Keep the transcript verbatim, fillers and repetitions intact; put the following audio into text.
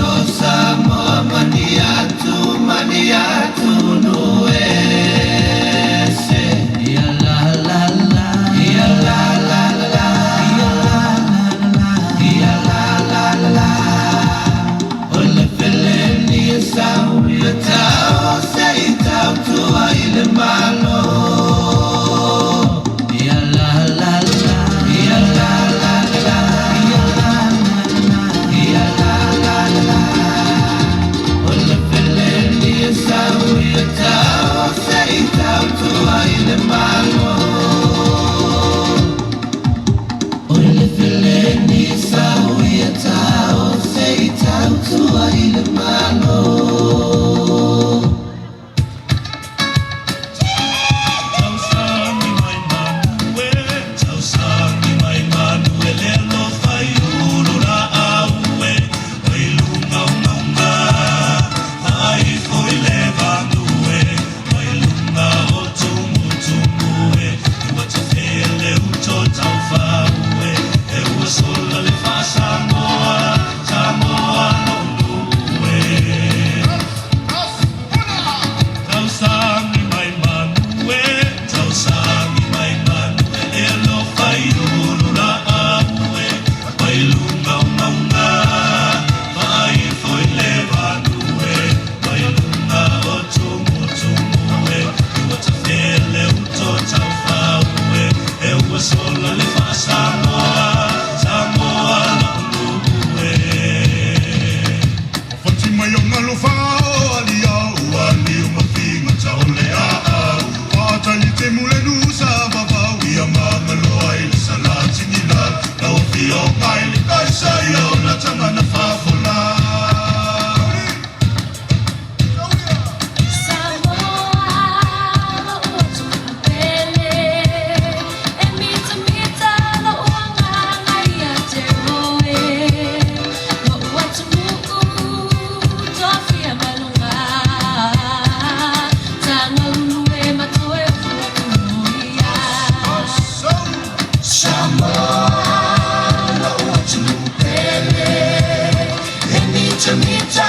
Samoa, Manatu, Manatu, Nuʻuese. Ia la la la, ia la la la, ia la la la, ia la la la. ʻO Lefeleni Sau ia Tau, seʻi tau tuʻa ʻi le malo. Ia la la la, ia la la la, ia la la la, ia la la la. ʻO Lefeleni Sau ia Tau, seʻi tau tuʻa ʻi le malo. ʻO Lefeleni Sau ia Tau, seʻi tau tuʻa ʻi le malo. Tausangi mai Manue, tausangi mai Manue, le alofa ʻi ʻUlulaʻau ē, ʻo ʻi Lungaungaunga, ʻa ʻi Foʻi Levanu ē, ʻo ʻi Lunga ʻo Tumutumu ē, ʻi Uatafele ʻo Taufau ē, ʻe ua sola le faʻa Samoa, Samoa loʻu nuʻu ē. Tausangi mai Manue, tausangi mai Manue, le alofa ʻi ʻUlulaʻau ē, ʻo ʻi Lungaungaunga, ʻa ʻi Foʻi Levanu ē, ʻo ʻi Lunga ʻo Tumutumu ē, ʻi Uatafele ʻo Taufau ē, ʻe ua sola le faʻa Samoa, Samoa loʻu nuʻu ē. Fati mai ʻo ngalo fao ali au, ali ʻo mafinga tau le aʻau. Faʻatali te mule nusa vavau ia mangalo ai le salatini la. Lau fio mai le kaisai au la tamana fafola. Samoa, loʻu atu pele, e mitamita loʻu anga ʻia te oe. Loʻu atu nuku, tofiʻa malunga, tanga ulu e mato e fuatu ia. Samoa, loʻu atu pele, e mitamita